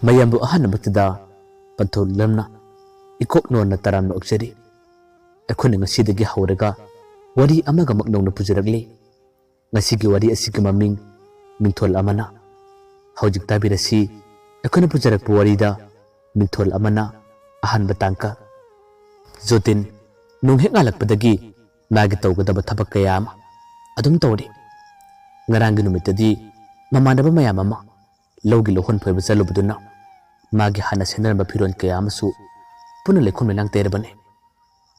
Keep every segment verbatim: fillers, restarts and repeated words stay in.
ꯃꯌꯥꯝꯕꯨ ꯑꯍꯥꯟꯕꯃꯛꯇꯗ ꯄꯟꯊꯧ ꯂꯝꯅ ꯏꯀꯣꯛ ꯅꯣꯟꯅ ꯇꯔꯥꯝꯅ ꯑꯣꯛꯆꯔꯤ꯫ ꯑꯩꯈꯣꯏꯅ ꯉꯁꯤꯗꯒꯤ ꯍꯧꯔꯒ ꯋꯥꯔꯤ ꯑꯃꯒꯃꯛ ꯅꯧꯅ ꯄꯨꯖꯔꯛꯂꯤ꯫ ꯉꯁꯤꯒꯤ ꯋꯥꯔꯤ ꯑꯁꯤꯒꯤ ꯃꯃꯤꯡ ꯃꯤꯡꯊꯣꯜ ꯑꯃꯅ꯫ ꯍꯧꯖꯤꯛ ꯇꯥꯕꯤꯔꯁꯤ ꯑꯩꯈꯣꯏꯅ ꯄꯨꯖꯔꯛꯄ ꯋꯥꯔꯤꯗ ꯃꯤꯡꯊꯣꯜ ꯑꯃꯅ꯫ ꯑꯍꯥꯟꯕ ꯇꯥꯡꯀꯛ꯫ ꯖꯣꯇꯤꯟ ꯅꯣꯡ ꯍꯦꯛ ꯉꯥꯜꯂꯛꯄꯗꯒꯤ ꯃꯥꯒꯤ ꯇꯧꯒꯗꯕ ꯊꯕꯛ ꯀꯌꯥ ꯑꯃ ꯑꯗꯨꯝ ꯇꯧꯔꯤ꯫ ꯉꯔꯥꯡꯒꯤ ꯅꯨꯃꯤꯠꯇꯗꯤ ꯃꯃꯥꯟꯅꯕ ꯃꯌꯥꯝ ꯑꯃ ꯂꯧꯒꯤ ꯂꯧꯍꯣꯟ ꯐꯣꯏꯕ ꯆꯠꯂꯨꯕꯗꯨꯅ ꯃꯥꯒꯤ ꯍꯥꯟꯅ ꯁꯦꯠꯅꯔꯝꯕ ꯐꯤꯔꯣꯜ ꯀꯌꯥ ꯑꯃꯁꯨ ꯄꯨꯟꯅ ꯂꯩꯈꯣꯝ ꯂꯩꯅꯥꯡ ꯇꯩꯔꯕꯅꯤ꯫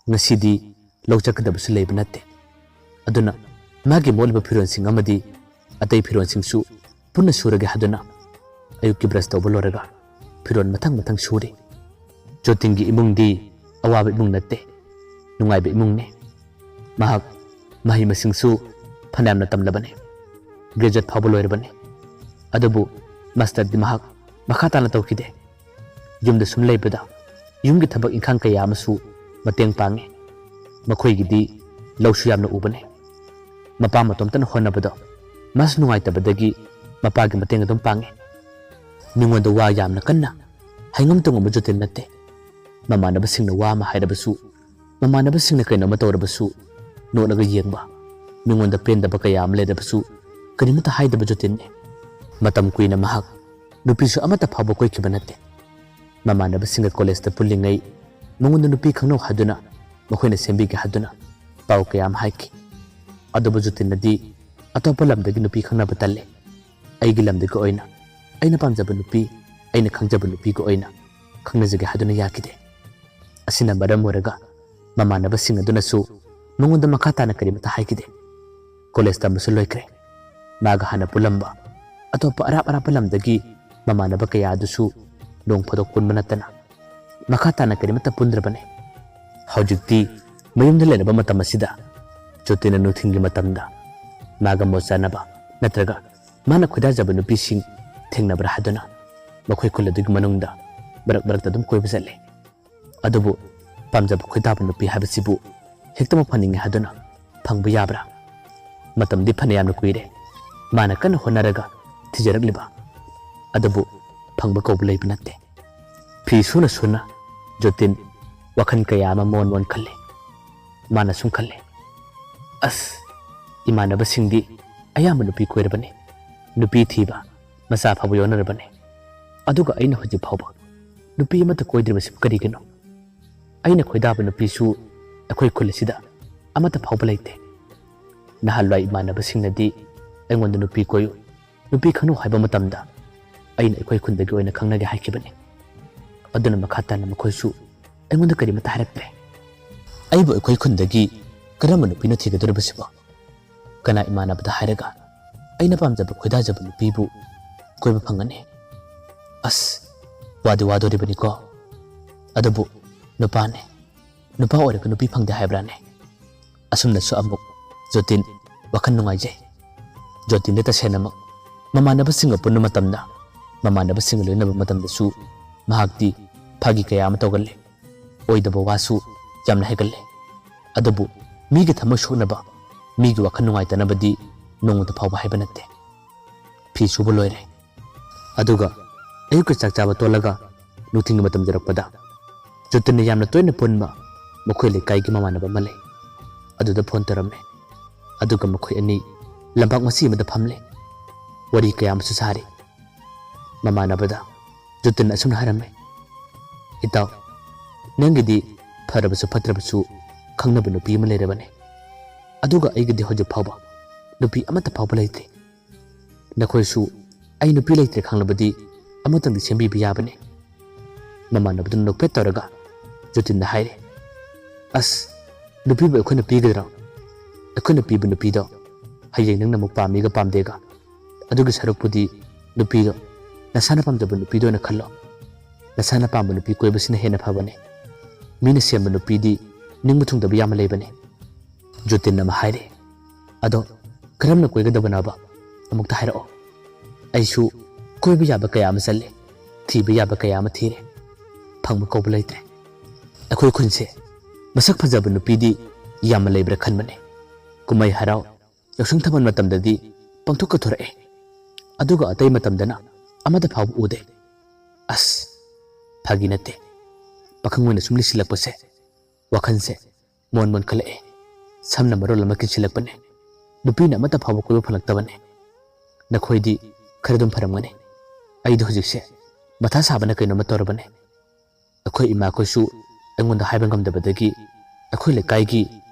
ꯉꯁꯤꯗꯤ ꯂꯧ ꯆꯠꯀꯗꯕꯁꯨ ꯂꯩꯕ ꯅꯠꯇꯦ꯫ ꯑꯗꯨꯅ ꯃꯥꯒꯤ ꯃꯣꯠꯂꯤꯕ ꯐꯤꯔꯣꯜꯁꯤꯡ ꯑꯃꯗꯤ ꯑꯇꯩ ꯐꯤꯔꯣꯜꯁꯤꯡꯁꯨ ꯄꯨꯟꯅ ꯁꯨꯔꯒꯦ ꯍꯥꯏꯗꯨꯅ ꯑꯌꯨꯛꯀꯤ ꯕ꯭ꯔꯁ ꯇꯧꯕ ꯂꯣꯏꯔꯒ ꯐꯤꯔꯣꯜ ꯃꯊꯪ ꯃꯊꯪ ꯁꯨꯔꯤ꯫ ꯖꯣꯇꯤꯟꯒꯤ ꯏꯃꯨꯡꯗꯤ ꯑꯋꯥꯕ ꯏꯃꯨꯡ ꯅꯠꯇꯦ, ꯅꯨꯡꯉꯥꯏꯕ ꯏꯃꯨꯡꯅꯤ꯫ ꯃꯍꯥꯛ ꯃꯍꯩ ꯃꯁꯤꯡꯁꯨ ꯐꯅꯌꯥꯝꯅ ꯇꯝꯂꯕꯅꯤ, ꯒ꯭ꯔꯦꯖꯨꯑꯦꯠ ꯐꯥꯎꯕ ꯂꯣꯏꯔꯕꯅꯤ꯫ ꯑꯗꯨꯕꯨ ꯃꯥꯁꯇꯔꯗꯤ ꯃꯍꯥꯛ ꯃꯈꯥ ꯇꯥꯅ ꯇꯧꯈꯤꯗꯦ꯫ ꯌꯨꯝꯗ ꯁꯨꯝ ꯂꯩꯕꯗ ꯌꯨꯝꯒꯤ ꯊꯕꯛ ꯏꯪꯈꯥꯡ ꯀꯌꯥ ꯑꯃꯁꯨ ꯃꯇꯦꯡ ꯄꯥꯡꯉꯤ꯫ ꯃꯈꯣꯏꯒꯤꯗꯤ ꯂꯧꯁꯨ ꯌꯥꯝꯅ ꯎꯕꯅꯤ꯫ ꯃꯄꯥ ꯃꯇꯣꯝꯇꯅ ꯍꯣꯠꯅꯕꯗꯣ ꯃꯥꯁꯨ ꯅꯨꯡꯉꯥꯏꯇꯕꯗꯒꯤ ꯃꯄꯥꯒꯤ ꯃꯇꯦꯡ ꯑꯗꯨꯝ ꯄꯥꯡꯉꯤ꯫ ꯃꯤꯉꯣꯟꯗ ꯋꯥ ꯌꯥꯝꯅ ꯀꯟꯅ ꯍꯥꯏꯉꯝ ꯇꯣꯡꯉꯝꯕ ꯖꯣꯇꯤꯟ ꯅꯠꯇꯦ꯫ ꯃꯃꯥꯟꯅꯕꯁꯤꯡꯅ ꯋꯥ ꯑꯃ ꯍꯥꯏꯔꯕꯁꯨ ꯃꯃꯥꯟꯅꯕꯁꯤꯡꯅ ꯀꯩꯅꯣꯝꯃ ꯇꯧꯔꯕꯁꯨ ꯅꯣꯠꯂꯒ ꯌꯦꯡꯕ, ꯃꯤꯉꯣꯟꯗ ꯄꯦꯟꯗꯕ ꯀꯌꯥ ꯑꯃ ꯂꯩꯔꯕꯁꯨ ꯀꯔꯤꯃꯠꯇ ꯍꯥꯏꯗꯕ ꯖꯣꯇꯤꯟꯅꯤ꯫ ꯃꯇꯝ ꯀꯨꯏꯅ ꯃꯍꯥꯛ ꯅꯨꯄꯤꯁꯨ ꯑꯃꯠꯇ ꯐꯥꯎꯕ ꯀꯣꯏꯈꯤꯕ ꯅꯠꯇꯦ꯫ ꯃꯃꯥꯟꯅꯕꯁꯤꯡꯒ ꯀꯣꯂꯦꯖꯇ ꯄꯨꯜꯂꯤꯉꯩ ꯃꯉꯣꯟꯗ ꯅꯨꯄꯤ ꯈꯪꯅꯧ ꯍꯥꯏꯗꯨꯅ ꯃꯈꯣꯏꯅ ꯁꯦꯝꯕꯤꯒꯦ ꯍꯥꯏꯗꯨꯅ ꯄꯥꯎ ꯀꯌꯥ ꯑꯃ ꯍꯥꯏꯈꯤ꯫ ꯑꯗꯨꯕꯨ ꯖꯣꯇꯤꯟꯅꯗꯤ ꯑꯇꯣꯞꯄ ꯂꯝꯗꯒꯤ ꯅꯨꯄꯤ ꯈꯪꯅꯕ ꯇꯜꯂꯦ꯫ ꯑꯩꯒꯤ ꯂꯝꯗꯒꯤ ꯑꯣꯏꯅ ꯑꯩꯅ ꯄꯥꯝꯖꯕ ꯅꯨꯄꯤ, ꯑꯩꯅ ꯈꯪꯖꯕ ꯅꯨꯄꯤꯒ ꯑꯣꯏꯅ ꯈꯪꯅꯖꯒꯦ ꯍꯥꯏꯗꯨꯅ ꯌꯥꯈꯤꯗꯦ꯫ ꯑꯁꯤꯅ ꯃꯔꯝ ꯑꯣꯏꯔꯒ ꯃꯃꯥꯟꯅꯕꯁꯤꯡ ꯑꯗꯨꯅꯁꯨ ꯃꯉꯣꯟꯗ ꯃꯈꯥ ꯇꯥꯅ ꯀꯔꯤꯃꯠꯇ ꯍꯥꯏꯈꯤꯗꯦ꯫ ꯀꯣꯂꯦꯖ ꯇꯝꯕꯁꯨ ꯂꯣꯏꯈ꯭ꯔꯦ꯫ ꯃꯥꯒ ꯍꯥꯟꯅ ꯄꯨꯜꯂꯝꯕ ꯑꯇꯣꯞꯄ ꯑꯔꯥꯞ ꯑꯔꯥꯞꯄ ꯂꯝꯗꯒꯤ ꯃꯃꯥꯟꯅꯕ ꯀꯌꯥ ꯑꯗꯨꯁꯨ ꯅꯣꯡ ꯐꯥꯗꯣꯛ ꯄꯨꯟꯕ ꯅꯠꯇꯅ ꯃꯈꯥ ꯇꯥꯅ ꯀꯔꯤꯃꯠꯇ ꯄꯨꯟꯗ꯭ꯔꯕꯅꯤ꯫ ꯍꯧꯖꯤꯛꯇꯤ ꯃꯌꯨꯝꯗ ꯂꯩꯔꯕ ꯃꯇꯝ ꯑꯁꯤꯗ ꯖꯣꯇꯤꯟꯅ ꯅꯨꯡꯊꯤꯜꯒꯤ ꯃꯇꯝꯗ ꯃꯥꯒ ꯃꯣꯠ ꯆꯥꯟꯅꯕ ꯅꯠꯇ꯭ꯔꯒ ꯃꯥꯅ ꯈꯣꯏꯗꯥꯖꯕ ꯅꯨꯄꯤꯁꯤꯡ ꯊꯦꯡꯅꯕ꯭ꯔꯥ ꯍꯥꯏꯗꯨꯅ ꯃꯈꯣꯏ ꯈꯨꯜ ꯑꯗꯨꯒꯤ ꯃꯅꯨꯡꯗ ꯃꯔꯛ ꯃꯔꯛꯇ ꯑꯗꯨꯝ ꯀꯣꯏꯕ ꯆꯠꯂꯤ꯫ ꯑꯗꯨꯕꯨ ꯄꯥꯝꯖꯕ ꯈꯣꯏꯗꯥꯕ ꯅꯨꯄꯤ ꯍꯥꯏꯕꯁꯤꯕꯨ ꯍꯦꯛꯇꯃꯛ ꯐꯪꯅꯤꯡꯉꯤ ꯍꯥꯏꯗꯨꯅ ꯐꯪꯕ ꯌꯥꯕ꯭ꯔꯥ? ꯃꯇꯝꯗꯤ ꯐꯅ ꯌꯥꯝꯅ ꯀꯨꯏꯔꯦ ꯃꯥꯅ ꯀꯟꯅ ꯍꯣꯠꯅꯔꯒ ꯊꯤꯖꯔꯛꯂꯤꯕ꯫ ꯑꯗꯨꯕꯨ ꯐꯪꯕ ꯀꯧꯕ ꯂꯩꯕ ꯅꯠꯇꯦ꯫ ꯐꯤ ꯁꯨꯅ ꯁꯨꯅ ꯖꯣꯇꯤꯟ ꯋꯥꯈꯜ ꯀꯌꯥ ꯑꯃ ꯃꯣꯟ ꯃꯣꯟ ꯈꯜꯂꯤ꯫ ꯃꯥꯅ ꯁꯨꯝ ꯈꯜꯂꯤ, "ꯑꯁ, ꯏꯃꯥꯟꯅꯕꯁꯤꯡꯗꯤ ꯑꯌꯥꯝꯕ ꯅꯨꯄꯤ ꯀꯣꯏꯔꯕꯅꯤ, ꯅꯨꯄꯤ ꯊꯤꯕ, ꯃꯆꯥ ꯐꯥꯎꯕ ꯌꯥꯎꯅꯔꯕꯅꯤ꯫ ꯑꯗꯨꯒ ꯑꯩꯅ ꯍꯧꯖꯤꯛ ꯐꯥꯎꯕ ꯅꯨꯄꯤ ꯑꯃꯠꯇ ꯀꯣꯏꯗ꯭ꯔꯤꯕꯁꯤꯕꯨ ꯀꯔꯤꯒꯤꯅꯣ? ꯑꯩꯅ ꯈꯣꯏꯗꯥꯕ ꯅꯨꯄꯤꯁꯨ ꯑꯩꯈꯣꯏ ꯈꯨꯜ ꯑꯁꯤꯗ ꯑꯃꯠꯇ ꯐꯥꯎꯕ ꯂꯩꯇꯦ꯫ ꯅꯍꯥꯟꯋꯥꯏ ꯏꯃꯥꯟꯅꯕꯁꯤꯡꯅꯗꯤ ꯑꯩꯉꯣꯟꯗ ꯅꯨꯄꯤ ꯀꯣꯏꯌꯨ, ꯅꯨꯄꯤ ꯈꯟꯅꯧ ꯍꯥꯏꯕ ꯃꯇꯝꯗ ꯑꯩꯅ ꯑꯩꯈꯣꯏ ꯈꯨꯟꯗꯒꯤ ꯑꯣꯏꯅ ꯈꯪꯅꯒꯦ ꯍꯥꯏꯈꯤꯕꯅꯤ꯫ ꯑꯗꯨꯅ ꯃꯈꯥ ꯇꯥꯅ ꯃꯈꯣꯏꯁꯨ ꯑꯩꯉꯣꯟꯗ ꯀꯔꯤꯃꯠꯇ ꯍꯥꯏꯔꯛꯇ꯭ꯔꯦ꯫ ꯑꯩꯕꯨ ꯑꯩꯈꯣꯏ ꯈꯨꯟꯗꯒꯤ ꯀꯔꯝꯕ ꯅꯨꯄꯤꯅ ꯊꯤꯒꯗꯧꯔꯤꯕꯁꯤꯕꯣ? ꯀꯅꯥ ꯏꯃꯥꯟꯅꯕꯗ ꯍꯥꯏꯔꯒ ꯑꯩꯅ ꯄꯥꯝꯖꯕ ꯈꯣꯏꯗꯥꯖꯕ ꯅꯨꯄꯤꯕꯨ ꯀꯣꯏꯕ ꯐꯪꯒꯅꯤ? ꯑꯁ, ꯋꯥꯗꯤ ꯋꯥꯗꯣꯔꯤꯕꯅꯤꯀꯣ꯫ ꯑꯗꯨꯕꯨ ꯅꯨꯄꯥꯅꯦ, ꯅꯨꯄꯥ ꯑꯣꯏꯔꯒ ꯅꯨꯄꯤ ꯐꯪꯗꯦ ꯍꯥꯏꯕ꯭ꯔꯥꯅꯦ?" ꯑꯁꯨꯝꯅꯁꯨ ꯑꯃꯨꯛ ꯖꯣꯇꯤꯟ ꯋꯥꯈꯜ ꯅꯨꯡꯉꯥꯏꯖꯩ꯫ ꯖꯣꯇꯤꯟꯗ ꯇꯁꯦꯡꯅꯃꯛ ꯃꯃꯥꯟꯅꯕꯁꯤꯡꯒ ꯄꯨꯟꯕ ꯃꯇꯝꯗ, ꯃꯃꯥꯟꯅꯕꯁꯤꯡꯒ ꯂꯣꯏꯅꯕ ꯃꯇꯝꯗꯁꯨ ꯃꯍꯥꯛꯇꯤ ꯐꯥꯒꯤ ꯀꯌꯥ ꯑꯃ ꯇꯧꯒꯜꯂꯤ꯫ ꯑꯣꯏꯗꯕ ꯋꯥꯁꯨ ꯌꯥꯝꯅ ꯍꯥꯏꯒꯜꯂꯤ꯫ ꯑꯗꯨꯕꯨ ꯃꯤꯒꯤ ꯊꯃꯣꯏ ꯁꯣꯛꯅꯕ, ꯃꯤꯒꯤ ꯋꯥꯈꯜ ꯅꯨꯡꯉꯥꯏꯇꯅꯕꯗꯤ ꯅꯣꯡꯃꯇ ꯐꯥꯎꯕ ꯍꯥꯏꯕ ꯅꯠꯇꯦ꯫ ꯐꯤ ꯁꯨꯕ ꯂꯣꯏꯔꯦ꯫ ꯑꯗꯨꯒ ꯑꯌꯨꯛꯀꯤ ꯆꯥꯛ ꯆꯥꯕ ꯇꯣꯜꯂꯒ ꯅꯨꯡꯊꯤꯜꯒꯤ ꯃꯇꯝ ꯌꯧꯔꯛꯄꯗ ꯖꯣꯇꯤꯟꯅ ꯌꯥꯝꯅ ꯇꯣꯏꯅ ꯄꯨꯟꯕ ꯃꯈꯣꯏ ꯂꯩꯀꯥꯏꯒꯤ ꯃꯃꯥꯟꯅꯕ ꯑꯃ ꯂꯩ꯫ ꯑꯗꯨꯗ ꯐꯣꯟ ꯇꯧꯔꯝꯃꯦ꯫ ꯑꯗꯨꯒ ꯃꯈꯣꯏ ꯑꯅꯤ ꯂꯝꯄꯥꯛ ꯃꯆꯤ ꯑꯃꯗ ꯐꯝꯂꯦ꯫ ꯋꯥꯔꯤ ꯀꯌꯥ ꯑꯃꯁꯨ ꯁꯥꯔꯤ꯫ ꯃꯃꯥꯟꯅꯕꯗ ꯖꯣꯇꯤꯟꯅ ꯑꯁꯨꯝꯅ ꯍꯥꯏꯔꯝꯃꯤ, "ꯏꯇꯥꯎ, ꯅꯪꯒꯤꯗꯤ ꯐꯔꯕꯁꯨ ꯐꯠꯇ꯭ꯔꯕꯁꯨ ꯈꯪꯅꯕ ꯅꯨꯄꯤ ꯑꯃ ꯂꯩꯔꯕꯅꯤ꯫ ꯑꯗꯨꯒ ꯑꯩꯒꯤꯗꯤ ꯍꯧꯖꯤꯛ ꯐꯥꯎꯕ ꯅꯨꯄꯤ ꯑꯃꯠꯇ ꯐꯥꯎꯕ ꯂꯩꯇ꯭ꯔꯤ꯫ ꯅꯈꯣꯏꯁꯨ ꯑꯩ ꯅꯨꯄꯤ ꯂꯩꯇ꯭ꯔꯦ ꯈꯪꯂꯕꯗꯤ ꯑꯃꯇꯪꯗꯤ ꯁꯦꯝꯕꯤꯕ ꯌꯥꯕꯅꯤ꯫" ꯃꯃꯥꯟꯅꯕꯗꯨꯅ ꯅꯣꯛꯐꯦꯠ ꯇꯧꯔꯒ ꯖꯣꯇꯤꯟꯗ ꯍꯥꯏꯔꯦ, "ꯑꯁ, ꯅꯨꯄꯤꯕꯨ ꯑꯩꯈꯣꯏꯅ ꯄꯤꯒꯗ꯭ꯔꯣ? ꯑꯩꯈꯣꯏꯅ ꯄꯤꯕ ꯅꯨꯄꯤꯗꯣ ꯍꯌꯦꯡ ꯅꯪꯅ ꯑꯃꯨꯛ ꯄꯥꯝꯃꯤꯒ ꯄꯥꯝꯗꯦꯒ꯫ ꯑꯗꯨꯒꯤ ꯁꯔꯨꯛꯄꯨꯗꯤ ꯅꯨꯄꯤꯗꯣ ꯅꯁꯥꯅ ꯄꯥꯝꯖꯕ ꯅꯨꯄꯤꯗꯣ ꯑꯣꯏꯅ ꯈꯜꯂꯣ꯫ ꯅꯁꯥꯅ ꯄꯥꯝꯕ ꯅꯨꯄꯤ ꯀꯣꯏꯕꯁꯤꯅ ꯍꯦꯟꯅ ꯐꯕꯅꯤ꯫ ꯃꯤꯅ ꯁꯦꯝꯕ ꯅꯨꯄꯤꯗꯤ ꯅꯤꯡꯕ ꯊꯨꯡꯗꯕ ꯌꯥꯝꯅ ꯂꯩꯕꯅꯤ꯫" ꯖꯣꯇꯤꯟ ꯑꯃ ꯍꯥꯏꯔꯦ, "ꯑꯗꯣ ꯀꯔꯝꯅ ꯀꯣꯏꯒꯗꯕꯅꯣꯕ? ꯑꯃꯨꯛꯇ ꯍꯥꯏꯔꯛꯑꯣ꯫ ꯑꯩꯁꯨ ꯀꯣꯏꯕ ꯌꯥꯕ ꯀꯌꯥ ꯑꯃ ꯆꯠꯂꯦ, ꯊꯤꯕ ꯌꯥꯕ ꯀꯌꯥ ꯑꯃ ꯊꯤꯔꯦ, ꯐꯪꯕ ꯀꯧꯕ ꯂꯩꯇ꯭ꯔꯦ꯫ ꯑꯩꯈꯣꯏ ꯈꯨꯟꯁꯦ ꯃꯁꯛ ꯐꯖꯕ ꯅꯨꯄꯤꯗꯤ ꯌꯥꯝꯅ ꯂꯩꯕ꯭ꯔꯥ ꯈꯟꯕꯅꯦ꯫ ꯀꯨꯝꯍꯩ ꯍꯔꯥꯎ, ꯌꯥꯎꯁꯪ ꯊꯥꯕꯜ ꯃꯇꯝꯗꯗꯤ ꯄꯪꯊꯣꯛꯀ ꯊꯣꯔꯛꯑꯦ, ꯑꯗꯨꯒ ꯑꯇꯩ ꯃꯇꯝꯗꯅ ꯑꯃꯠꯇ ꯐꯥꯎꯕ ꯎꯗꯦ꯫ ꯐꯥꯒꯤ ꯅꯠꯇꯦ꯫ ꯄꯥꯈꯪ ꯑꯣꯏꯅ ꯁꯨꯝ ꯂꯤꯁꯤꯜꯂꯛꯄꯁꯦ ꯋꯥꯈꯜꯁꯦ ꯃꯣꯟ ꯃꯣꯟꯈꯠꯂꯛꯑꯦ꯫ ꯁꯝꯅ ꯃꯔꯣꯜ ꯑꯃ ꯀꯤꯟꯁꯤꯜꯂꯛꯄꯅꯦ꯫ ꯅꯨꯄꯤꯅ ꯑꯃꯠꯇ ꯐꯥꯎꯕ ꯀꯣꯏꯕ ꯐꯪꯂꯛꯇꯕꯅꯦ꯫ ꯅꯈꯣꯏꯗꯤ ꯈꯔ ꯑꯗꯨꯝ ꯐꯔꯝꯒꯅꯤ꯫ ꯑꯩꯗꯤ ꯍꯧꯖꯤꯛꯁꯦ ꯃꯊꯥ ꯁꯥꯕꯅ ꯀꯩꯅꯣꯝꯃ ꯇꯧꯔꯕꯅꯦ꯫ ꯑꯩꯈꯣꯏ ꯏꯃꯥꯈꯣꯏꯁꯨ ꯑꯩꯉꯣꯟꯗ ꯍꯥꯏꯕ ꯉꯝꯗꯕꯗꯒꯤ ꯑꯩꯈꯣꯏ ꯂꯩꯀꯥꯏꯒꯤ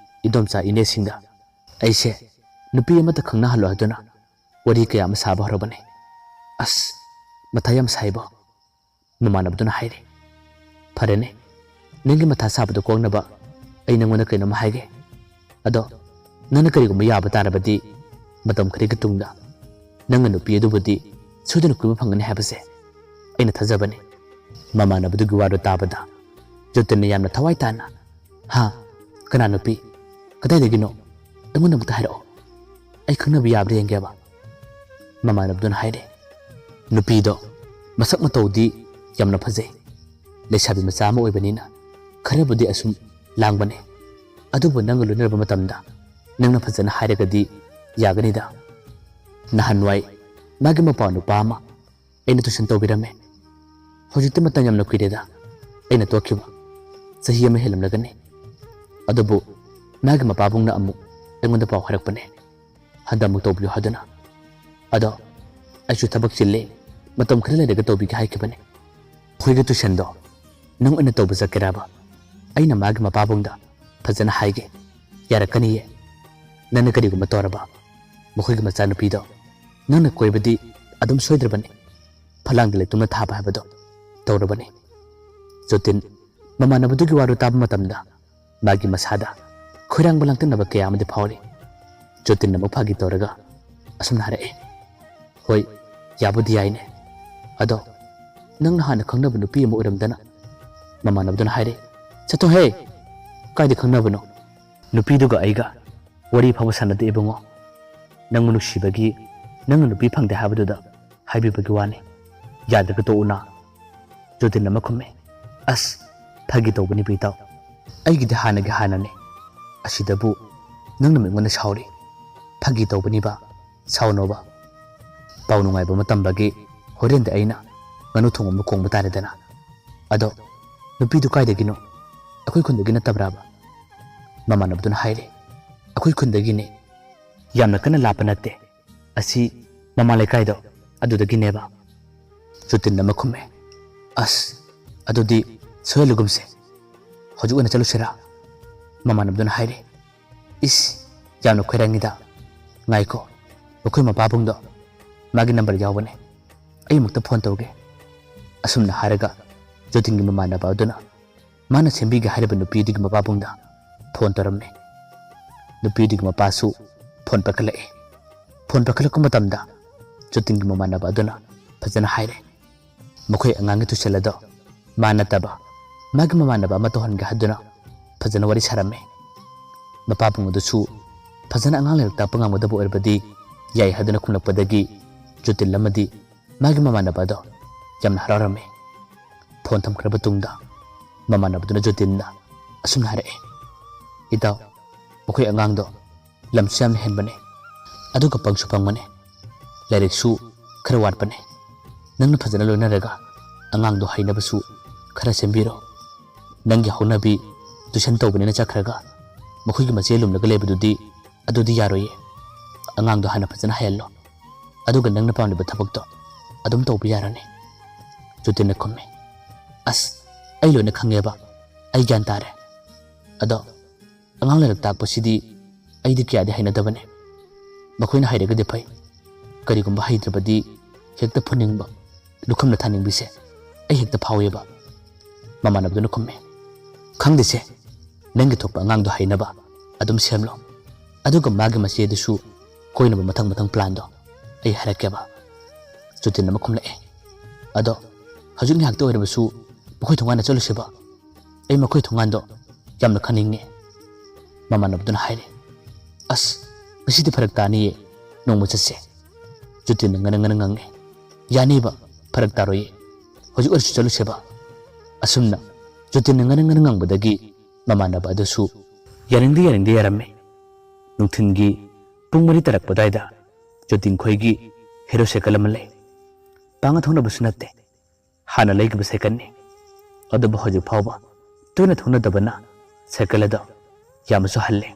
ꯏꯗꯣꯝꯆꯥ ꯏꯅꯦꯁꯤꯡꯗ ꯑꯩꯁꯦ ꯅꯨꯄꯤ ꯑꯃꯠꯇ ꯈꯪꯅꯍꯜꯂꯣ ꯍꯥꯏꯗꯨꯅ ꯋꯥꯔꯤ ꯀꯌꯥ ꯑꯃ ꯁꯥꯕ ꯍꯧꯔꯕꯅꯦ꯫ ꯑꯁ, ꯃꯊꯥ ꯌꯥꯝ ꯁꯥꯏꯕꯣ꯫ ꯃꯃꯥꯟꯅꯕꯗꯨꯅ ꯍꯥꯏꯔꯦ꯫ ꯐꯔꯦꯅꯦ, ꯅꯪꯒꯤ ꯃꯊꯥ ꯁꯥꯕꯗꯣ ꯀꯣꯛꯅꯕ ꯑꯩ ꯅꯪꯉꯣꯟꯗ ꯀꯩꯅꯣꯝꯃ ꯍꯥꯏꯒꯦ꯫ ꯑꯗꯣ ꯅꯪꯅ ꯀꯔꯤꯒꯨꯝꯕ ꯌꯥꯕ ꯇꯥꯔꯕꯗꯤ ꯃꯇꯝ ꯈꯔꯒꯤ ꯇꯨꯡꯗ ꯅꯪꯅ ꯅꯨꯄꯤ ꯑꯗꯨꯕꯨꯗꯤ ꯁꯣꯏꯗꯅ ꯀꯣꯏꯕ ꯐꯪꯒꯅꯤ ꯍꯥꯏꯕꯁꯦ ꯑꯩꯅ ꯊꯥꯖꯕꯅꯤ꯫ ꯃꯃꯥꯟꯅꯕꯗꯨꯒꯤ ꯋꯥꯗꯨ ꯇꯥꯕꯗ ꯖꯣꯇꯤꯟꯅ ꯌꯥꯝꯅ ꯊꯋꯥꯏ ꯇꯥꯅ, "ꯍꯥ? ꯀꯅꯥ ꯅꯨꯄꯤ? ꯀꯗꯥꯏꯗꯒꯤꯅꯣ? ꯑꯩꯉꯣꯟꯗ ꯑꯃꯨꯛꯇ ꯍꯥꯏꯔꯛꯑꯣ꯫ ꯑꯩ ꯈꯪꯅꯕ ꯌꯥꯕ꯭ꯔꯥ ꯌꯦꯡꯒꯦꯕ꯫" ꯃꯃꯥꯟꯅꯕꯗꯨꯅ ꯍꯥꯏꯔꯦ꯫ ꯅꯨꯄꯤꯗꯣ ꯃꯁꯛ ꯃꯇꯧꯗꯤ ꯌꯥꯝꯅ ꯐꯖꯩ꯫ ꯂꯩꯁꯥꯕꯤ ꯃꯆꯥ ꯑꯃ ꯑꯣꯏꯕꯅꯤꯅ ꯈꯔꯕꯨꯗꯤ ꯑꯁꯨꯝ ꯂꯥꯡꯕꯅꯦ꯫ ꯑꯗꯨꯕꯨ ꯅꯪꯒ ꯂꯣꯏꯅꯔꯕ ꯃꯇꯝꯗ ꯅꯪꯅ ꯐꯖꯅ ꯍꯥꯏꯔꯒꯗꯤ ꯌꯥꯒꯅꯤꯗ꯫ ꯅꯍꯥꯟꯋꯥꯏ ꯃꯥꯒꯤ ꯃꯄꯥ ꯅꯨꯄꯥ ꯑꯃ ꯑꯩꯅ ꯇꯨꯏꯁꯟ ꯇꯧꯕꯤꯔꯝꯃꯦ꯫ ꯍꯧꯖꯤꯛꯇꯤ ꯃꯇꯝ ꯌꯥꯝꯅ ꯀꯨꯏꯔꯦꯗ ꯑꯩꯅ ꯇꯣꯛꯈꯤꯕ꯫ ꯆꯍꯤ ꯑꯃ ꯍꯦꯜꯂꯝꯂꯒꯅꯤ꯫ ꯑꯗꯨꯕꯨ ꯃꯥꯒꯤ ꯃꯄꯥꯕꯨꯡꯅ ꯑꯃꯨꯛ ꯑꯩꯉꯣꯟꯗ ꯄꯥꯎ ꯍꯥꯏꯔꯛꯄꯅꯦ, ꯍꯟꯗꯛ ꯑꯃꯨꯛ ꯇꯧꯕꯤꯌꯨ ꯍꯥꯏꯗꯨꯅ꯫ ꯑꯗꯣ ꯑꯩꯁꯨ ꯊꯕꯛ ꯆꯤꯜꯂꯦ, ꯃꯇꯝ ꯈꯔ ꯂꯩꯔꯒ ꯇꯧꯕꯤꯒꯦ ꯍꯥꯏꯈꯤꯕꯅꯦ꯫ ꯑꯩꯈꯣꯏꯒꯤ ꯇꯨꯏꯁꯟꯗꯣ ꯅꯪ ꯑꯣꯏꯅ ꯇꯧꯕ ꯆꯠꯀꯦꯔꯕ? ꯑꯩꯅ ꯃꯥꯒꯤ ꯃꯄꯥꯕꯨꯡꯗ ꯐꯖꯅ ꯍꯥꯏꯒꯦ, ꯌꯥꯔꯛꯀꯅꯤꯌꯦ꯫ ꯅꯪꯅ ꯀꯔꯤꯒꯨꯝꯕ ꯇꯧꯔꯕ, ꯃꯈꯣꯏꯒꯤ ꯃꯆꯥꯅꯨꯄꯤꯗꯣ ꯅꯪꯅ ꯀꯣꯏꯕꯗꯤ ꯑꯗꯨꯝ ꯁꯣꯏꯗ꯭ꯔꯕꯅꯤ꯫ ꯐꯂꯥꯡꯗ ꯂꯩꯇꯨꯝꯅ ꯊꯥꯕ ꯍꯥꯏꯕꯗꯣ ꯇꯧꯔꯕꯅꯤ꯫ ꯖꯣꯇꯤꯟ ꯃꯃꯥꯟꯅꯕꯗꯨꯒꯤ ꯋꯥꯗꯨ ꯇꯥꯕ ꯃꯇꯝꯗ ꯃꯥꯒꯤ ꯃꯁꯥꯗ ꯈꯣꯏꯔꯥꯡꯕ ꯂꯥꯡꯇꯛꯅꯕ ꯀꯌꯥ ꯑꯃꯗꯤ ꯐꯥꯎꯔꯤ꯫ ꯖꯣꯇꯤꯟꯅ ꯑꯃꯨꯛ ꯐꯥꯒꯤ ꯇꯧꯔꯒ ꯑꯁꯨꯝꯅ ꯍꯥꯏꯔꯛꯑꯦ, "ꯍꯣꯏ, ꯌꯥꯕꯨꯗꯤ ꯌꯥꯏꯅꯦ꯫ ꯑꯗꯣ ꯅꯪꯅ ꯍꯥꯟꯅ ꯈꯪꯅꯕ ꯅꯨꯄꯤ ꯑꯃ ꯑꯣꯏꯔꯝꯗꯅ?" ꯃꯃꯥꯟꯅꯕꯗꯨꯅ ꯍꯥꯏꯔꯦ, "ꯆꯠꯊꯣꯛꯍꯦ! ꯀꯥꯏꯗ ꯈꯪꯅꯕꯅꯣ? ꯅꯨꯄꯤꯗꯨꯒ ꯑꯩꯒ ꯋꯥꯔꯤ ꯐꯥꯎꯕ ꯁꯥꯟꯅꯗꯦ ꯏꯕꯨꯡꯉꯣ꯫ ꯅꯪꯕꯨ ꯅꯨꯡꯁꯤꯕꯒꯤ ꯅꯪꯅ ꯅꯨꯄꯤ ꯐꯪꯗꯦ ꯍꯥꯏꯕꯗꯨꯗ ꯍꯥꯏꯕꯤꯕꯒꯤ ꯋꯥꯅꯤ꯫ ꯌꯥꯗ꯭ꯔꯒ ꯇꯣꯛꯎꯅ꯫" ꯖꯣꯇꯤꯟ ꯑꯃ ꯈꯨꯝꯃꯦ, "ꯑꯁ, ꯐꯥꯒꯤ ꯇꯧꯕꯅꯤꯕ ꯏꯇꯥꯎ꯫ ꯑꯩꯒꯤꯗꯤ ꯍꯥꯟꯅꯒꯤ ꯍꯥꯟꯅꯅꯦ꯫ ꯑꯁꯤꯗꯕꯨ ꯅꯪꯅ ꯑꯩꯉꯣꯟꯗ ꯁꯥꯎꯔꯤ꯫ ꯐꯥꯒꯤ ꯇꯧꯕꯅꯤꯕ, ꯁꯥꯎꯅꯣꯕ꯫ ꯄꯥꯎ ꯅꯨꯡꯉꯥꯏꯕ ꯑꯃ ꯇꯝꯕꯒꯤ ꯍꯣꯔꯦꯟꯗꯤ ꯑꯩꯅ ꯉꯥꯅꯨ ꯊꯣꯡ ꯑꯃ ꯀꯣꯡꯕ ꯇꯥꯔꯦꯗꯅ꯫" "ꯑꯗꯣ ꯅꯨꯄꯤꯗꯨ ꯀꯥꯏꯗꯒꯤꯅꯣ? ꯑꯩꯈꯣꯏ ꯈꯨꯟꯗꯒꯤ ꯅꯠꯇꯕ꯭ꯔꯥꯕ?" ꯃꯃꯥꯟꯅꯕꯗꯨꯅ ꯍꯥꯏꯔꯦ, "ꯑꯩꯈꯣꯏ ꯈꯨꯟꯗꯒꯤꯅꯦ, ꯌꯥꯝꯅ ꯀꯟꯅ ꯂꯥꯞꯄ ꯅꯠꯇꯦ, ꯑꯁꯤ ꯃꯃꯥ ꯂꯩꯀꯥꯏꯗꯣ ꯑꯗꯨꯗꯒꯤꯅꯦꯕ"꯫ ꯖꯣꯇꯤꯟꯅ ꯑꯃ ꯈꯨꯝꯃꯦ, "ꯑꯁ, ꯑꯗꯨꯗꯤ ꯁꯣꯏꯍꯜꯂꯒꯨꯝꯁꯦ, ꯍꯧꯖꯤꯛ ꯑꯣꯏꯅ ꯆꯠꯂꯨꯁꯤꯔꯥ?" ꯃꯃꯥꯟꯅꯕꯗꯨꯅ ꯍꯥꯏꯔꯦ, "ꯏꯁ, ꯌꯥꯝꯅ ꯈꯣꯏꯔꯥꯡꯉꯤꯗ꯫ ꯉꯥꯏꯈꯣ, ꯃꯈꯣꯏ ꯃꯄꯥꯕꯨꯡꯗꯣ, ꯃꯥꯒꯤ ꯅꯝꯕꯔ ꯌꯥꯎꯕꯅꯦ, ꯑꯩ ꯑꯃꯨꯛꯇ ꯐꯣꯟ ꯇꯧꯒꯦ"꯫ ꯑꯁꯨꯝꯅ ꯍꯥꯏꯔꯒ ꯖꯣꯇꯤꯟꯒꯤ ꯃꯃꯥꯟꯅꯕ ꯑꯗꯨꯅ ꯃꯥꯅ ꯁꯦꯝꯕꯤꯒꯦ ꯍꯥꯏꯔꯤꯕ ꯅꯨꯄꯤꯗꯨꯒꯤ ꯃꯄꯥꯕꯨꯡꯗ ꯐꯣꯟ ꯇꯧꯔꯝꯃꯤ꯫ ꯅꯨꯄꯤꯗꯨꯒꯤ ꯃꯄꯥꯁꯨ ꯐꯣꯟ ꯄꯥꯏꯈꯠꯂꯛꯑꯦ꯫ ꯐꯣꯟ ꯄꯥꯏꯈꯠꯂꯛꯄ ꯃꯇꯝꯗ ꯖꯣꯇꯤꯟꯒꯤ ꯃꯃꯥꯟꯅꯕ ꯑꯗꯨꯅ ꯐꯖꯅ ꯍꯥꯏꯔꯦ, ꯃꯈꯣꯏ ꯑꯉꯥꯡꯒꯤ ꯇꯨꯏꯁꯟ ꯑꯗꯣ ꯃꯥ ꯅꯠꯇꯕ ꯃꯥꯒꯤ ꯃꯃꯥꯟꯅꯕ ꯑꯃ ꯇꯧꯍꯟꯒꯦ ꯍꯥꯏꯗꯨꯅ ꯐꯖꯅ ꯋꯥꯔꯤ ꯁꯥꯔꯝꯃꯦ꯫ ꯃꯄꯥꯕꯨꯡ ꯑꯗꯨꯁꯨ ꯐꯖꯅ ꯑꯉꯥꯡ ꯂꯥꯏꯔꯤꯛ ꯇꯥꯛꯄ ꯉꯝꯒꯗꯕ ꯑꯣꯏꯔꯕꯗꯤ ꯌꯥꯏ ꯍꯥꯏꯗꯨꯅ ꯈꯨꯝꯂꯛꯄꯗꯒꯤ ꯖꯣꯇꯤꯟ ꯑꯃꯗꯤ ꯃꯥꯒꯤ ꯃꯃꯥꯟꯅꯕ ꯑꯗꯣ ꯌꯥꯝꯅ ꯍꯔꯥꯎꯔꯝꯃꯤ꯫ ꯐꯣꯟ ꯊꯝꯈ꯭ꯔꯕ ꯇꯨꯡꯗ ꯃꯃꯥꯟꯅꯕꯗꯨꯅ ꯖꯣꯇꯤꯟꯗ ꯑꯁꯨꯝꯅ ꯍꯥꯏꯔꯛꯑꯦ, "ꯏꯇꯥꯎ, ꯃꯈꯣꯏ ꯑꯉꯥꯡꯗꯣ ꯂꯝꯁꯨ ꯌꯥꯝꯅ ꯍꯦꯟꯕꯅꯦ, ꯑꯗꯨꯒ ꯄꯪꯁꯨ ꯄꯪꯕꯅꯦ꯫ ꯂꯥꯏꯔꯤꯛꯁꯨ ꯈꯔ ꯋꯥꯠꯄꯅꯦ꯫ ꯅꯪꯅ ꯐꯖꯅ ꯂꯣꯏꯅꯔꯒ ꯑꯉꯥꯡꯗꯣ ꯍꯩꯅꯕꯁꯨ ꯈꯔ ꯁꯦꯝꯕꯤꯔꯣ꯫ ꯅꯪꯒꯤ ꯍꯧꯅꯕꯤ ꯇꯨꯏꯁꯟ ꯇꯧꯕꯅꯦꯅ ꯆꯠꯈ꯭ꯔꯒ ꯃꯈꯣꯏꯒꯤ ꯃꯆꯦ ꯂꯨꯝꯂꯒ ꯂꯩꯕꯗꯨꯗꯤ, ꯑꯗꯨꯗꯤ ꯌꯥꯔꯣꯏꯌꯦ꯫ ꯑꯉꯥꯡꯗꯣ ꯍꯥꯟꯅ ꯐꯖꯅ ꯍꯩꯍꯜꯂꯣ, ꯑꯗꯨꯒ ꯅꯪꯅ ꯄꯥꯝꯂꯤꯕ ꯊꯕꯛꯇꯣ ꯑꯗꯨꯝ ꯇꯧꯕ ꯌꯥꯔꯅꯤ"꯫ ꯖꯣꯇꯤꯟꯅ ꯈꯨꯝꯃꯤ, "ꯑꯁ, ꯑꯩ ꯂꯣꯏꯅ ꯈꯪꯉꯦꯕ, ꯑꯩ ꯒ꯭ꯌꯥꯟ ꯇꯥꯔꯦ꯫ ꯑꯗꯣ ꯑꯉꯥꯡ ꯂꯥꯏꯔꯤꯛ ꯇꯥꯛꯄꯁꯤꯗꯤ ꯑꯩꯗꯤ ꯀꯌꯥꯗꯤ ꯍꯩꯅꯗꯕꯅꯦ꯫ ꯃꯈꯣꯏꯅ ꯍꯩꯔꯒꯗꯤ ꯐꯩ, ꯀꯔꯤꯒꯨꯝꯕ ꯍꯩꯇ꯭ꯔꯕꯗꯤ ꯍꯦꯛꯇ ꯐꯨꯅꯤꯡꯕ, ꯂꯨꯈꯝꯅ ꯊꯥꯅꯤꯡꯕꯤꯁꯦ ꯑꯩ ꯍꯦꯛꯇ ꯐꯥꯎꯋꯦꯕ"꯫ ꯃꯃꯥꯟꯅꯕꯗꯨꯅ ꯈꯨꯝꯃꯦ, "ꯈꯪꯗꯦꯁꯦ, ꯅꯪꯒꯤ ꯊꯣꯛꯄ ꯑꯉꯥꯡꯗꯣ ꯍꯩꯅꯕ ꯑꯗꯨꯝ ꯁꯦꯝꯂꯣ, ꯑꯗꯨꯒ ꯃꯥꯒꯤ ꯃꯆꯦꯗꯨꯁꯨ ꯀꯣꯏꯅꯕ ꯃꯊꯪ ꯃꯊꯪ ꯄ꯭ꯂꯥꯟꯗꯣ ꯑꯩ ꯍꯥꯏꯔꯛꯀꯦꯕ"꯫ ꯖꯣꯇꯤꯟ ꯑꯃ ꯈꯨꯝꯂꯛꯑꯦ, "ꯑꯗꯣ ꯍꯧꯖꯤꯛ ꯉꯥꯏꯍꯥꯛꯇ ꯑꯣꯏꯔꯕꯁꯨ ꯃꯈꯣꯏ ꯊꯣꯡꯒꯥꯟꯗ ꯆꯠꯂꯨꯁꯤꯕ? ꯑꯩ ꯃꯈꯣꯏ ꯊꯣꯡꯒꯥꯟꯗꯣ ꯌꯥꯝꯅ ꯈꯪꯅꯤꯡꯉꯦ"꯫ ꯃꯃꯥꯟꯅꯕꯗꯨꯅ ꯍꯥꯏꯔꯦ, "ꯑꯁ, ꯉꯁꯤꯗꯤ ꯐꯔꯛ ꯇꯥꯅꯤꯌꯦ, ꯅꯣꯡꯃ ꯆꯠꯁꯦ"꯫ ꯖꯣꯇꯤꯟꯅ ꯉꯅ ꯉꯅ ꯉꯪꯉꯦ, "ꯌꯥꯅꯤꯕ, ꯐꯔꯛ ꯇꯥꯔꯣꯏꯌꯦ, ꯍꯧꯖꯤꯛ ꯑꯣꯏꯔꯁꯨ ꯆꯠꯂꯨꯁꯦꯕ"꯫ ꯑꯁꯨꯝꯅ ꯖꯣꯇꯤꯟꯅ ꯉꯅ ꯉꯅ ꯉꯪꯕꯗꯒꯤ ꯃꯃꯥꯟꯅꯕ ꯑꯗꯨꯁꯨ ꯌꯥꯅꯤꯡꯗꯦ ꯌꯥꯅꯤꯡꯗꯦ ꯌꯥꯔꯝꯃꯤ꯫ ꯅꯨꯡꯊꯤꯜꯒꯤ ꯄꯨꯡ ꯃꯔꯤ ꯇꯥꯔꯛꯄ ꯑꯗꯨꯋꯥꯏꯗ ꯖꯣꯇꯤꯟ ꯈꯣꯏꯒꯤ ꯍꯦꯔꯣ ꯁꯥꯏꯀꯜ ꯑꯃ ꯂꯩ꯫ ꯄꯥꯡꯅ ꯊꯧꯅꯕꯁꯨ ꯅꯠꯇꯦ, ꯍꯥꯟꯅ ꯂꯩꯈꯤꯕ ꯁꯥꯏꯀꯜꯅꯤ꯫ ꯑꯗꯨꯕꯨ ꯍꯧꯖꯤꯛ ꯐꯥꯎꯕ ꯇꯣꯏꯅ ꯊꯧꯅꯗꯕꯅ ꯁꯥꯏꯀꯜ ꯑꯗꯣ ꯌꯥꯝꯅꯁꯨ ꯍꯜꯂꯦ꯫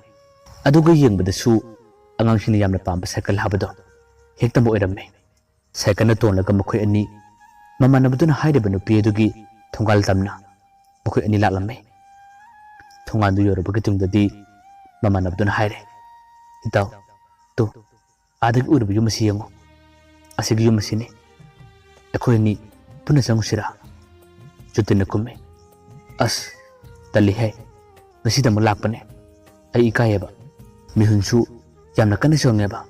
ꯑꯗꯨꯒ ꯌꯦꯡꯕꯗꯁꯨ ꯑꯉꯥꯡꯁꯤꯡꯅ ꯌꯥꯝꯅ ꯄꯥꯝꯕ ꯁꯥꯏꯀꯜ ꯍꯥꯏꯕꯗꯣ ꯍꯦꯛꯇꯃꯛ ꯑꯣꯏꯔꯝꯃꯦ꯫ ꯁꯥꯏꯀꯜꯅ ꯇꯣꯡꯂꯒ ꯃꯈꯣꯏ ꯑꯅꯤ ꯃꯃꯥꯟꯅꯕꯗꯨꯅ ꯍꯥꯏꯔꯤꯕ ꯅꯨꯄꯤ ꯑꯗꯨꯒꯤ ꯊꯣꯡꯒꯥꯜ ꯇꯝꯅ ꯃꯈꯣꯏ ꯑꯅꯤ ꯂꯥꯛꯂꯝꯃꯤ꯫ ꯊꯣꯡꯒꯥꯜꯗꯨ ꯌꯧꯔꯕꯒꯤ ꯇꯨꯡꯗꯗꯤ ꯃꯃꯥꯟꯅꯕꯗꯨꯅ ꯍꯥꯏꯔꯦ, "ꯏꯇꯥꯎ, ꯇꯨ, ꯑꯥꯗꯒꯤ ꯎꯔꯤꯕ ꯌꯨꯝ ꯑꯁꯤ ꯌꯦꯡꯉꯨ꯫ ꯑꯁꯤꯒꯤ ꯌꯨꯝ ꯑꯁꯤꯅꯤ꯫ ꯑꯩꯈꯣꯏ ꯑꯅꯤ ꯄꯨꯟꯅ ꯆꯪꯉꯨꯁꯤꯔꯥ?" ꯖꯣꯇꯤꯟꯅ ꯈꯨꯝꯃꯤ, "ꯑꯁ, ꯇꯜꯂꯤꯍꯦ꯫ ꯉꯁꯤꯗꯃꯛ ꯂꯥꯛꯄꯅꯦ꯫ ꯑꯩ ꯏꯀꯥꯏꯌꯦꯕ꯫ ꯃꯤꯍꯨꯟꯁꯨ ꯌꯥꯝꯅ ꯀꯟꯅ ꯆꯣꯡꯉꯦꯕ꯫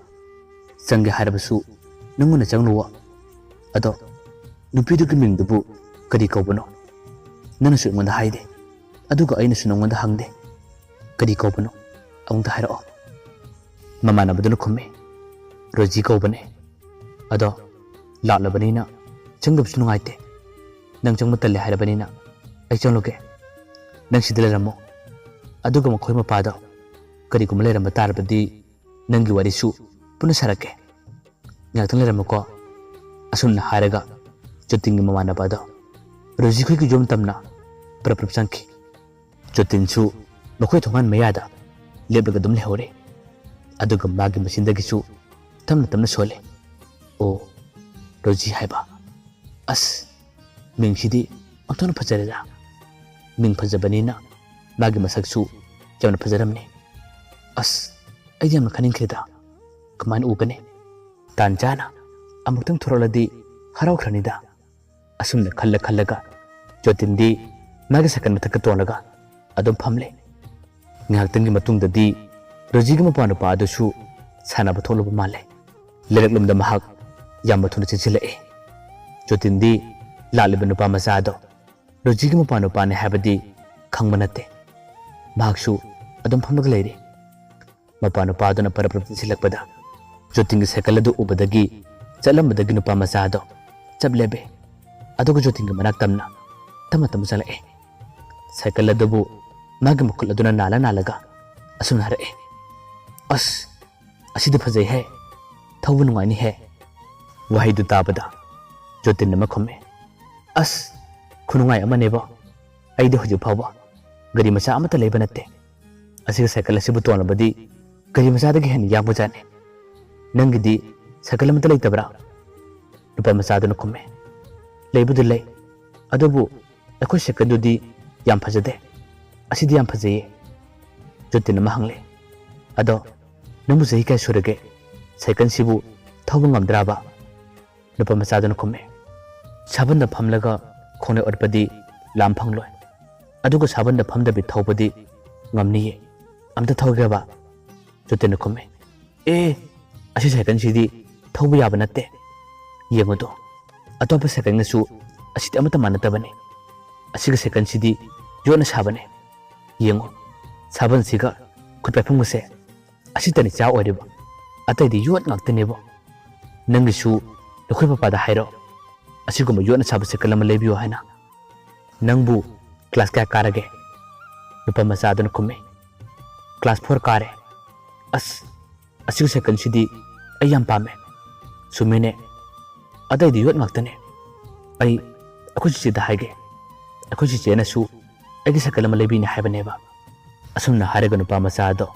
ꯆꯪꯒꯦ ꯍꯥꯏꯔꯕꯁꯨ ꯅꯪꯉꯣꯟꯗ ꯆꯪꯂꯨꯋꯣ꯫ ꯑꯗꯣ ꯅꯨꯄꯤꯗꯨꯒꯤ ꯃꯤꯡꯗꯨꯕꯨ ꯀꯔꯤ ꯀꯧꯕꯅꯣ? ꯅꯪꯅꯁꯨ ꯑꯩꯉꯣꯟꯗ ꯍꯥꯏꯗꯦ꯫ ꯑꯗꯨꯒ ꯑꯩꯅꯁꯨ ꯅꯪꯉꯣꯟꯗ ꯍꯪꯗꯦ꯫ ꯀꯔꯤ ꯀꯧꯕꯅꯣ? ꯑꯃꯨꯛꯇ ꯍꯥꯏꯔꯛꯑꯣ꯫" ꯃꯃꯥꯟꯅꯕꯗꯨꯅ ꯈꯨꯝꯃꯤ, "ꯔꯣꯖꯤ ꯀꯧꯕꯅꯦ꯫ ꯑꯗꯣ ꯂꯥꯛꯂꯕꯅꯤꯅ ꯆꯪꯗꯕꯁꯨ ꯅꯨꯡꯉꯥꯏꯇꯦ꯫ ꯅꯪ ꯆꯪꯕ ꯇꯜꯂꯦ ꯍꯥꯏꯔꯕꯅꯤꯅ ꯑꯩ ꯆꯪꯂꯨꯒꯦ꯫ ꯅꯪ ꯁꯤꯗ ꯂꯩꯔꯝꯃꯣ꯫ ꯑꯗꯨꯒ ꯃꯈꯣꯏ ꯃꯄꯥꯗꯣ ꯀꯔꯤꯒꯨꯝꯕ ꯂꯩꯔꯝꯕ ꯇꯥꯔꯕꯗꯤ ꯅꯪꯒꯤ ꯋꯥꯔꯤꯁꯨ ꯄꯨꯟꯅ ꯁꯥꯔꯛꯀꯦ꯫ ꯉꯥꯏꯍꯥꯛꯇꯪ ꯂꯩꯔꯝꯃꯨꯀꯣ꯫" ꯑꯁꯨꯝꯅ ꯍꯥꯏꯔꯒ ꯖꯣꯇꯤꯟꯒꯤ ꯃꯃꯥꯟꯅꯕ ꯑꯗꯣ ꯔꯣꯖꯤ ꯈꯣꯏꯒꯤ ꯌꯨꯝ ꯇꯝꯅ ꯄ꯭ꯔꯞ ꯄ꯭ꯔꯞ ꯆꯪꯈꯤ꯫ ꯖꯣꯇꯤꯟꯁꯨ ꯃꯈꯣꯏ ꯊꯣꯡꯒꯥꯟ ꯃꯌꯥꯗ ꯂꯦꯞꯂꯒ ꯑꯗꯨꯝ ꯂꯩꯍꯧꯔꯦ꯫ ꯑꯗꯨꯒ ꯃꯥꯒꯤ ꯃꯆꯤꯟꯗꯒꯤꯁꯨ ꯇꯞꯅ ꯇꯞꯅ ꯁꯣꯜꯂꯦ, "ꯑꯣ, ꯔꯣꯖꯤ ꯍꯥꯏꯕ꯫ ꯑꯁ, ꯃꯤꯡꯁꯤꯗꯤ ꯑꯣꯟꯊꯣꯛꯅ ꯐꯖꯔꯦꯗ꯫" ꯃꯤꯡ ꯐꯖꯕꯅꯤꯅ ꯃꯥꯒꯤ ꯃꯁꯛꯁꯨ ꯌꯥꯝꯅ ꯐꯖꯔꯝꯅꯤ꯫ "ꯑꯁ, ꯑꯩꯗꯤ ꯌꯥꯝꯅ ꯈꯟꯅꯤꯡꯈ꯭ꯔꯦꯗ꯫ ꯀꯃꯥꯏꯅ ꯎꯒꯅꯤ? ꯇꯥꯟ ꯆꯥꯅ ꯑꯃꯨꯛꯇꯪ ꯊꯣꯔꯛꯂꯗꯤ ꯍꯔꯥꯎꯈ꯭ꯔꯅꯤꯗ꯫" ꯑꯁꯨꯝꯅ ꯈꯜꯂ ꯈꯜꯂꯒ ꯖꯣꯇꯤꯟꯗꯤ ꯃꯥꯒꯤ ꯁꯥꯏꯀꯜ ꯃꯊꯛꯇ ꯇꯣꯡꯂꯒ ꯑꯗꯨꯝ ꯐꯝꯂꯦ꯫ ꯉꯥꯏꯍꯥꯛꯇꯪꯒꯤ ꯃꯇꯨꯡꯗꯗꯤ ꯔꯣꯖꯤꯒꯤ ꯃꯄꯥ ꯅꯨꯄꯥ ꯑꯗꯨꯁꯨ ꯁꯥꯟꯅꯕ ꯊꯣꯛꯂꯕ ꯃꯥꯜꯂꯦ꯫ ꯂꯩꯔꯛꯂꯣꯝꯗ ꯃꯍꯥꯛ ꯌꯥꯝꯅ ꯊꯨꯅ ꯆꯦꯟꯁꯤꯜꯂꯛꯑꯦ꯫ ꯖꯣꯇꯤꯟꯗꯤ ꯂꯥꯛꯂꯤꯕ ꯅꯨꯄꯥ ꯃꯆꯥ ꯑꯗꯣ ꯔꯣꯖꯤꯒꯤ ꯃꯄꯥ ꯅꯨꯄꯥꯅꯤ ꯍꯥꯏꯕꯗꯤ ꯈꯪꯕ ꯅꯠꯇꯦ꯫ ꯃꯍꯥꯛꯁꯨ ꯑꯗꯨꯝ ꯐꯝꯂꯒ ꯂꯩꯔꯤ꯫ ꯃꯄꯥ ꯅꯨꯄꯥ ꯑꯗꯨꯅ ꯄꯔꯞ ꯄꯔꯞ ꯆꯦꯟꯁꯤꯜꯂꯛꯄꯗ ꯖꯣꯇꯤꯟꯒꯤ ꯁꯥꯏꯀꯜ ꯑꯗꯨ ꯎꯕꯗꯒꯤ ꯆꯠꯂꯝꯕꯗꯒꯤ ꯅꯨꯄꯥ ꯃꯆꯥ ꯑꯗꯣ ꯆꯞ ꯂꯦꯞꯄꯦ꯫ ꯑꯗꯨꯒ ꯖꯣꯇꯤꯟꯒꯤ ꯃꯅꯥꯛ ꯇꯝꯅ ꯇꯞꯅ ꯇꯞꯅ ꯆꯪꯂꯛꯑꯦ꯫ ꯁꯥꯏꯀꯜ ꯑꯗꯨꯕꯨ ꯃꯥꯒꯤ ꯃꯈꯨꯠ ꯑꯗꯨꯅ ꯅꯥꯜꯂ ꯅꯥꯜꯂꯒ ꯑꯁꯨꯝꯅ ꯍꯥꯏꯔꯛꯑꯦ, "ꯑꯁ, ꯑꯁꯤꯗꯤ ꯐꯖꯩꯍꯦ, ꯊꯧꯕ ꯅꯨꯡꯉꯥꯏꯅꯤꯍꯦ꯫" ꯋꯥꯍꯩꯗꯨ ꯇꯥꯕꯗ ꯖꯣꯇꯤꯟ ꯑꯃ ꯈꯨꯝꯃꯦ, "ꯑꯁ, ꯈꯨꯅꯨꯡꯉꯥꯏ ꯑꯃꯅꯦꯕꯣ꯫ ꯑꯩꯗꯤ ꯍꯧꯖꯤꯛ ꯐꯥꯎꯕ ꯒꯥꯔꯤ ꯃꯆꯥ ꯑꯃꯠꯇ ꯂꯩꯕ ꯅꯠꯇꯦ꯫ ꯑꯁꯤꯒꯤ ꯁꯥꯏꯀꯜ ꯑꯁꯤꯕꯨ ꯇꯣꯡꯂꯕꯗꯤ ꯒꯥꯔꯤ ꯃꯆꯥꯗꯒꯤ ꯍꯦꯟꯅ ꯌꯥꯡꯕꯖꯥꯠꯅꯤ꯫ ꯅꯪꯒꯤꯗꯤ ꯁꯥꯏꯀꯜ ꯑꯃꯠꯇ ꯂꯩꯇꯕ꯭ꯔꯥ?" ꯅꯨꯄꯥ ꯃꯆꯥꯗꯨꯅ ꯈꯨꯝꯃꯦ, "ꯂꯩꯕꯨꯗꯤ ꯂꯩ, ꯑꯗꯨꯕꯨ ꯑꯩꯈꯣꯏ ꯁꯥꯏꯀꯜꯗꯨꯗꯤ ꯌꯥꯝ ꯐꯖꯗꯦ꯫ ꯑꯁꯤꯗꯤ ꯌꯥꯝ ꯐꯖꯩꯌꯦ꯫" ꯖꯣꯇꯤꯟ ꯑꯃ ꯍꯪꯂꯦ, "ꯑꯗꯣ ꯅꯪꯕꯨ ꯆꯍꯤ ꯀꯌꯥ ꯁꯨꯔꯒꯦ? ꯁꯥꯏꯀꯜꯁꯤꯕꯨ ꯊꯧꯕ ꯉꯝꯗ꯭ꯔꯕ?" ꯅꯨꯄꯥ ꯃꯆꯥꯗꯨꯅ ꯈꯨꯝꯃꯦ, "ꯁꯥꯕꯟꯗ ꯐꯝꯂꯒ ꯈꯣꯡꯅ ꯑꯣꯠꯄꯗꯤ ꯂꯥꯝ ꯐꯪꯂꯣꯏ, ꯑꯗꯨꯒ ꯁꯥꯕꯟꯗ ꯐꯝꯗꯕꯤ ꯊꯧꯕꯗꯤ ꯉꯝꯅꯤꯌꯦ꯫ ꯑꯝꯇ ꯊꯧꯒꯦꯕ?" ꯖꯣꯇꯤꯟꯅ ꯈꯨꯝꯃꯦ, "ꯑꯦ, ꯑꯁꯤ ꯁꯥꯏꯀꯜꯁꯤꯗꯤ ꯊꯧꯕ ꯌꯥꯕ ꯅꯠꯇꯦ꯫ ꯌꯦꯡꯉꯨꯗꯣ, ꯑꯇꯣꯞꯄ ꯁꯥꯏꯀꯜꯅꯁꯨ ꯑꯁꯤꯗꯤ ꯑꯃꯠꯇ ꯃꯥꯟꯅꯗꯕꯅꯤ꯫ ꯑꯁꯤꯒꯤ ꯁꯥꯏꯀꯜꯁꯤꯗꯤ ꯌꯣꯠꯅ ꯁꯥꯕꯅꯦ꯫ ꯌꯦꯡꯉꯨ, ꯁꯥꯕꯟꯁꯤꯒ ꯈꯨꯠ ꯄꯥꯏꯐꯝꯒꯁꯦ ꯑꯁꯤꯇꯅꯤ ꯆꯥ ꯑꯣꯏꯔꯤꯕ, ꯑꯇꯩꯗꯤ ꯌꯣꯠ ꯉꯥꯛꯇꯅꯦꯕ꯫ ꯅꯪꯒꯤꯁꯨ ꯅꯈꯣꯏ ꯄꯄꯥꯗ ꯍꯥꯏꯔꯣ, ꯑꯁꯤꯒꯨꯝꯕ ꯌꯣꯠꯅ ꯁꯥꯕ ꯁꯥꯏꯀꯜ ꯑꯃ ꯂꯩꯕꯤꯌꯨ ꯍꯥꯏꯅ꯫" "ꯅꯪꯕꯨ ꯀ꯭ꯂꯥꯁ ꯀꯌꯥ ꯀꯥꯔꯒꯦ?" ꯅꯨꯄꯥ ꯃꯆꯥꯗꯨꯅ ꯈꯨꯝꯃꯤ, "ꯀ꯭ꯂꯥꯁ ꯐꯣꯔ ꯀꯥꯔꯦ꯫" "ꯑꯁ, ꯑꯁꯤꯒꯤ ꯁꯥꯏꯀꯜꯁꯤꯗꯤ ꯑꯩ ꯌꯥꯝ ꯄꯥꯝꯃꯦ꯫" "ꯆꯨꯝꯃꯤꯅꯦ, ꯑꯇꯩꯗꯤ ꯌꯣꯠ ꯉꯥꯛꯇꯅꯦ꯫ ꯑꯩ ꯑꯩꯈꯣꯏ ꯆꯤꯆꯦꯗ ꯍꯥꯏꯒꯦ꯫ ꯑꯩꯈꯣꯏ ꯆꯤꯆꯦꯅꯁꯨ ꯑꯩꯒꯤ ꯁꯥꯏꯀꯜ ꯑꯃ ꯂꯩꯕꯤꯅꯤ ꯍꯥꯏꯕꯅꯦꯕ꯫" ꯑꯁꯨꯝꯅ ꯍꯥꯏꯔꯒ ꯅꯨꯄꯥ ꯃꯆꯥ ꯑꯗꯣ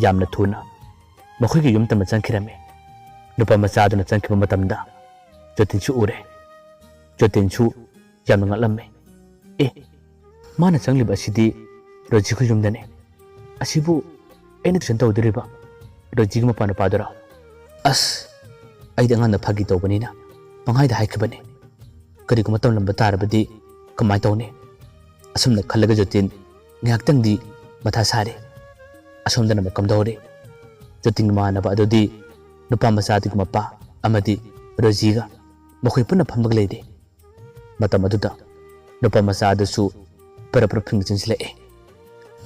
ꯌꯥꯝꯅ ꯊꯨꯅ ꯃꯈꯣꯏꯒꯤ ꯌꯨꯝ ꯇꯝꯅ ꯆꯪꯈꯤꯔꯝꯃꯤ꯫ ꯅꯨꯄꯥ ꯃꯆꯥ ꯑꯗꯨꯅ ꯆꯪꯈꯤꯕ ꯃꯇꯝꯗ ꯖꯣꯇꯤꯟꯁꯨ ꯎꯔꯦ꯫ ꯖꯣꯇꯤꯟꯁꯨ ꯌꯥꯝꯅ ꯉꯛꯂꯝꯃꯤ꯫ "ꯑꯦ, ꯃꯥꯅ ꯆꯪꯂꯤꯕ ꯑꯁꯤꯗꯤ ꯔꯣꯖꯤꯈꯣꯏ ꯌꯨꯝꯗꯅꯦ꯫ ꯑꯁꯤꯕꯨ ꯑꯩꯅ ꯇꯨꯏꯁꯟ ꯇꯧꯗꯣꯔꯤꯕ ꯔꯣꯖꯤꯒꯤ ꯃꯄꯥ ꯅꯨꯄꯥꯗꯨꯔꯣ? ꯑꯁ, ꯑꯩꯗꯤ ꯑꯉꯥꯡꯗ ꯐꯥꯒꯤ ꯇꯧꯕꯅꯤꯅ ꯄꯪꯍꯥꯏꯗ ꯍꯥꯏꯈꯤꯕꯅꯤ꯫ ꯀꯔꯤꯒꯨꯝꯕ ꯇꯝꯂꯝꯕ ꯇꯥꯔꯕꯗꯤ ꯀꯃꯥꯏ ꯇꯧꯅꯤ?" ꯑꯁꯨꯝꯅ ꯈꯜꯂꯒ ꯖꯣꯇꯤꯟ ꯉꯥꯏꯍꯥꯛꯇꯪꯗꯤ ꯃꯊꯥ ꯁꯥꯔꯦ꯫ ꯑꯁꯣꯝꯗꯅ ꯑꯃꯨꯛ ꯀꯝꯗꯧꯔꯤ? ꯖꯣꯇꯤꯟꯒꯤ ꯃꯃꯥꯟꯅꯕ ꯑꯗꯨꯗꯤ ꯅꯨꯄꯥ ꯃꯆꯥ ꯑꯗꯨꯒꯤ ꯃꯄꯥ ꯑꯃꯗꯤ ꯔꯣꯖꯤꯒ ꯃꯈꯣꯏ ꯄꯨꯟꯅ ꯐꯝꯃꯒ ꯂꯩꯔꯤ꯫ ꯃꯇꯝ ꯑꯗꯨꯗ ꯅꯨꯄꯥ ꯃꯆꯥ ꯑꯗꯨꯁꯨ ꯄꯔꯞ ꯄꯔꯞ ꯐꯤꯡꯅ ꯆꯦꯟꯁꯤꯜꯂꯛꯑꯦ꯫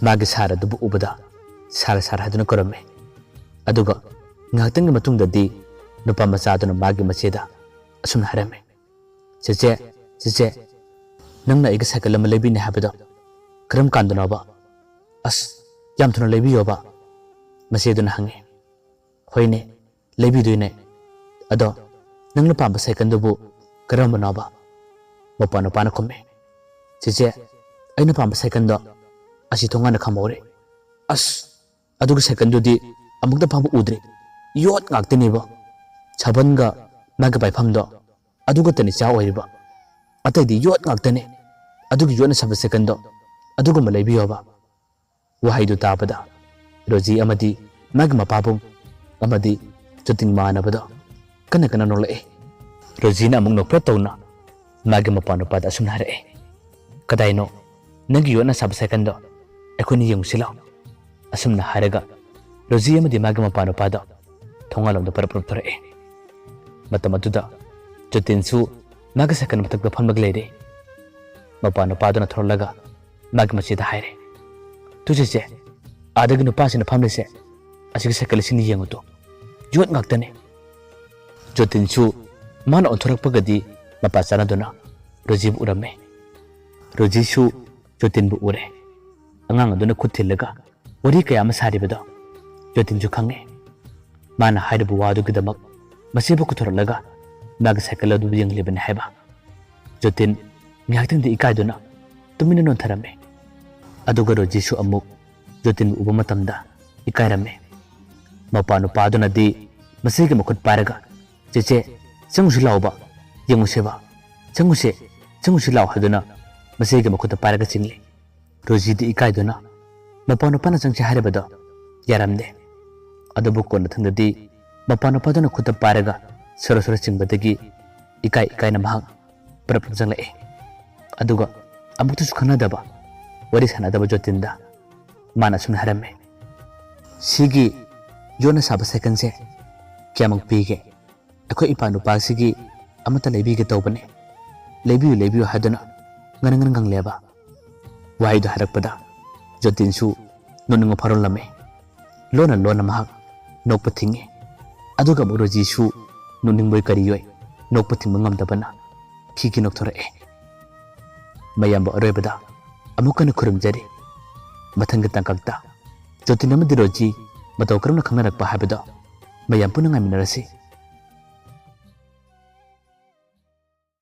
ꯃꯥꯒꯤ ꯁꯥꯔ ꯑꯗꯨꯕꯨ ꯎꯕꯗ "ꯁꯥꯔ, ꯁꯥꯔ" ꯍꯥꯏꯗꯨꯅ ꯀꯧꯔꯝꯃꯦ꯫ ꯑꯗꯨꯒ ꯉꯥꯏꯍꯥꯛꯇꯪꯒꯤ ꯃꯇꯨꯡꯗꯗꯤ ꯅꯨꯄꯥ ꯃꯆꯥ ꯑꯗꯨꯅ ꯃꯥꯒꯤ ꯃꯆꯦꯗ ꯑꯁꯨꯝꯅ ꯍꯥꯏꯔꯝꯃꯤ, "ꯆꯦꯆꯦ, ꯆꯦꯆꯦ, ꯅꯪꯅ ꯑꯩꯒꯤ ꯁꯥꯏꯀꯜ ꯑꯃ ꯂꯩꯕꯤꯅꯤ ꯍꯥꯏꯕꯗꯣ ꯀꯔꯝ ꯀꯥꯟꯗꯅꯣꯕ? ꯑꯁ, ꯌꯥꯝ ꯊꯨꯅ ꯂꯩꯕꯤꯌꯣꯕ?" ꯃꯆꯦꯗꯨꯅ ꯍꯪꯉꯤ꯫ "ꯍꯣꯏꯅꯦ, ꯂꯩꯕꯤꯗꯣꯏꯅꯦ꯫ ꯑꯗꯣ ꯅꯪꯅ ꯄꯥꯝꯕ ꯁꯥꯏꯀꯜꯗꯨꯕꯨ ꯀꯔꯝꯕꯅꯣꯕ?" ꯃꯄꯥ ꯅꯨꯄꯥꯅ ꯈꯨꯝꯃꯦ, "ꯆꯦꯆꯦ, ꯑꯩꯅ ꯄꯥꯝꯕ ꯁꯥꯏꯀꯜꯗꯣ ꯑꯁꯤ ꯊꯣꯡꯒꯥꯟꯗ ꯈꯝꯍꯧꯔꯦ꯫ ꯑꯁ, ꯑꯗꯨꯒꯤ ꯁꯥꯏꯀꯜꯗꯨꯗꯤ ꯑꯃꯨꯛꯇ ꯐꯥꯎꯕ ꯎꯗ꯭ꯔꯤ꯫ ꯌꯣꯠ ꯉꯥꯛꯇꯅꯦꯕꯣ꯫ ꯁꯥꯕꯟꯒ ꯃꯥꯒꯤ ꯄꯥꯏꯐꯝꯗꯣ ꯑꯗꯨ ꯈꯛꯇꯅꯤ ꯆꯥ ꯑꯣꯏꯔꯤꯕ꯫ ꯑꯇꯩꯗꯤ ꯌꯣꯠ ꯉꯥꯛꯇꯅꯦ꯫ ꯑꯗꯨꯒꯤ ꯌꯣꯠꯅ ꯁꯥꯕ ꯁꯥꯏꯀꯜꯗꯣ ꯑꯗꯨꯒꯨꯝꯕ ꯂꯩꯕꯤꯌꯣꯕ"꯫ ꯋꯥꯍꯩꯗꯨ ꯇꯥꯕꯗ ꯔꯣꯖꯤ ꯑꯃꯗꯤ ꯃꯥꯒꯤ ꯃꯄꯥꯕꯨꯡ ꯑꯃꯗꯤ ꯖꯣꯇꯤꯟ ꯃꯥꯟꯅꯕꯗꯣ ꯀꯟꯅ ꯀꯟꯅ ꯅꯣꯛꯂꯛꯑꯦ꯫ ꯔꯣꯖꯤꯅ ꯑꯃꯨꯛ ꯅꯣꯛꯐꯦꯠ ꯇꯧꯅ ꯃꯥꯒꯤ ꯃꯄꯥ ꯅꯨꯄꯥꯗ ꯑꯁꯨꯝꯅ ꯍꯥꯏꯔꯛꯑꯦ, "ꯀꯗꯥꯏꯅꯣ ꯅꯪꯒꯤ ꯌꯣꯠꯅ ꯁꯥꯕ ꯁꯥꯏꯀꯜꯗꯣ? ꯑꯩꯈꯣꯏꯅ ꯌꯦꯡꯉꯨꯁꯤ ꯂꯥꯎ"꯫ ꯑꯁꯨꯝꯅ ꯍꯥꯏꯔꯒ ꯔꯣꯖꯤ ꯑꯃꯗꯤ ꯃꯥꯒꯤ ꯃꯄꯥ ꯅꯨꯄꯥꯗꯣ ꯊꯣꯡꯒꯥꯜꯂꯣꯝꯗ ꯄꯔꯞ ꯄꯔꯞ ꯊꯣꯔꯛꯑꯦ꯫ ꯃꯇꯝ ꯑꯗꯨꯗ ꯖꯣꯇꯤꯟꯁꯨ ꯃꯥꯒꯤ ꯁꯥꯏꯀꯜ ꯃꯊꯛꯇ ꯐꯝꯂꯒ ꯂꯩꯔꯦ꯫ ꯃꯄꯥ ꯅꯨꯄꯥꯗꯨꯅ ꯊꯣꯔꯛꯂꯒ ꯃꯥꯒꯤ ꯃꯆꯦꯗ ꯍꯥꯏꯔꯦ, "ꯇꯨ ꯆꯦꯆꯦ, ꯑꯥꯗꯒꯤ ꯅꯨꯄꯥꯁꯤꯅ ꯐꯝꯂꯤꯁꯦ, ꯑꯁꯤꯒꯤ ꯁꯥꯏꯀꯜ ꯑꯁꯤꯅ ꯌꯦꯡꯉꯨ ꯇꯨ, ꯌꯣꯠ ꯉꯥꯛꯇꯅꯦ"꯫ ꯖꯣꯇꯤꯟꯁꯨ ꯃꯥꯅ ꯑꯣꯟꯊꯣꯔꯛꯄꯒꯗꯤ ꯃꯄꯥ ꯆꯥꯟꯅꯗꯨꯅ ꯔꯣꯖꯤꯕꯨ ꯎꯔꯝꯃꯦ꯫ ꯔꯣꯖꯤꯁꯨ ꯖꯣꯇꯤꯟꯕꯨ ꯎꯔꯦ꯫ ꯑꯉꯥꯡ ꯑꯗꯨꯅ ꯈꯨꯠ ꯊꯤꯜꯂꯒ ꯋꯥꯔꯤ ꯀꯌꯥ ꯑꯃ ꯁꯥꯔꯤꯕꯗꯣ ꯖꯣꯇꯤꯟꯁꯨ ꯈꯪꯉꯦ꯫ ꯃꯥꯅ ꯍꯥꯏꯔꯤꯕ ꯋꯥꯗꯨꯒꯤꯗꯃꯛ ꯃꯆꯦꯕꯨ ꯀꯧꯊꯣꯔꯛꯂꯒ ꯃꯥꯒꯤ ꯁꯥꯏꯀꯜ ꯑꯗꯨꯕꯨ ꯌꯦꯡꯂꯤꯕꯅꯤ ꯍꯥꯏꯕ꯫ ꯖꯣꯇꯤꯟ ꯉꯥꯏꯍꯥꯛꯇꯪꯗꯤ ꯏꯀꯥꯏꯗꯨꯅ ꯇꯨꯃꯤꯟꯅ ꯅꯣꯟꯊꯔꯝꯃꯤ꯫ ꯑꯗꯨꯒ ꯔꯣꯖꯤꯁꯨ ꯑꯃꯨꯛ ꯖꯣꯇꯤꯟꯕꯨ ꯎꯕ ꯃꯇꯝꯗ ꯏꯀꯥꯏꯔꯝꯃꯤ꯫ ꯃꯄꯥ ꯅꯨꯄꯥꯗꯨꯅꯗꯤ ꯃꯆꯦꯒꯤ ꯃꯈꯨꯠ ꯄꯥꯏꯔꯒ, "ꯆꯦꯆꯦ, ꯆꯪꯉꯨꯁꯤ ꯂꯥꯎꯕ, ꯌꯦꯡꯉꯨꯁꯦꯕ, ꯆꯪꯉꯨꯁꯦ, ꯆꯪꯉꯨꯁꯤ ꯂꯥꯎ" ꯍꯥꯏꯗꯨꯅ ꯃꯆꯦꯒꯤ ꯃꯈꯨꯠꯇ ꯄꯥꯏꯔꯒ ꯆꯤꯡꯂꯤ꯫ ꯔꯣꯖꯤꯗꯤ ꯏꯀꯥꯏꯗꯨꯅ ꯃꯄꯥ ꯅꯨꯄꯥꯅ ꯆꯪꯁꯦ ꯍꯥꯏꯔꯕꯗꯣ ꯌꯥꯔꯝꯗꯦ꯫ ꯑꯗꯨꯕꯨ ꯀꯣꯟꯅꯊꯪꯗꯗꯤ ꯃꯄꯥ ꯅꯨꯄꯥꯗꯨꯅ ꯈꯨꯠꯇ ꯄꯥꯏꯔꯒ ꯁꯣꯔꯣ ꯁꯣꯔꯣ ꯆꯤꯡꯕꯗꯒꯤ ꯏꯀꯥꯏ ꯏꯀꯥꯏꯅ ꯃꯍꯥꯛ ꯄꯔꯞ ꯄꯔꯞ ꯆꯪꯂꯛꯑꯦ꯫ ꯑꯗꯨꯒ ꯑꯃꯨꯛꯇꯁꯨ ꯈꯟꯅꯗꯕ, ꯋꯥꯔꯤ ꯁꯥꯟꯅꯗꯕ ꯖꯣꯇꯤꯟꯗ ꯃꯥꯅ ꯑꯁꯨꯝꯅ ꯍꯥꯏꯔꯝꯃꯤ, "ꯁꯤꯒꯤ ꯌꯣꯠꯅ ꯁꯥꯕ ꯁꯥꯏꯀꯜꯁꯦ ꯀꯌꯥꯃꯨꯛ ꯄꯤꯒꯦ? ꯑꯩꯈꯣꯏ ꯏꯄꯥ ꯅꯨꯄꯥꯁꯤꯒꯤ ꯑꯃꯠꯇ ꯂꯩꯕꯤꯒꯦ ꯇꯧꯕꯅꯦ꯫ ꯂꯩꯕꯤꯌꯨ, ꯂꯩꯕꯤꯌꯨ" ꯍꯥꯏꯗꯨꯅ ꯉꯔꯪ ꯉꯔꯪ ꯉꯪꯂꯦꯕ꯫ ꯋꯥꯍꯩꯗꯨ ꯍꯥꯏꯔꯛꯄꯗ ꯖꯣꯇꯤꯟꯁꯨ ꯅꯣꯛꯅꯤꯡꯕ ꯐꯥꯎꯔꯝꯂꯝꯃꯤ꯫ ꯂꯣꯟꯅ ꯂꯣꯟꯅ ꯃꯍꯥꯛ ꯅꯣꯛꯄ ꯊꯤꯡꯉꯤ꯫ ꯑꯗꯨꯒ ꯑꯃꯨꯛ ꯔꯣꯖꯤꯁꯨ ꯅꯣꯛꯅꯤꯡꯕꯣꯏ ꯀꯔꯤꯌꯣꯏ ꯅꯣꯛꯄ ꯊꯤꯡꯕ ꯉꯝꯗꯕꯅ ꯈꯤꯈꯤ ꯅꯣꯛꯊꯣꯔꯛꯑꯦ꯫ ꯃꯌꯥꯝꯕꯨ ꯑꯔꯣꯏꯕꯗ ꯑꯃꯨꯛ ꯍꯟꯅ ꯈꯨꯔꯨꯝꯖꯔꯤ꯫ ꯃꯊꯪꯒꯤ ꯇꯥꯡꯀꯛꯇ ꯖꯣꯇꯤꯟ ꯑꯃꯗꯤ ꯔꯣꯖꯤ ꯃꯇꯧ ꯀꯔꯝꯅ ꯈꯪꯅꯔꯛꯄ ꯍꯥꯏꯕꯗꯣ ꯃꯌꯥꯝ ꯄꯨꯟꯅ ꯉꯥꯏꯃꯤꯟꯅꯔꯁꯤ꯫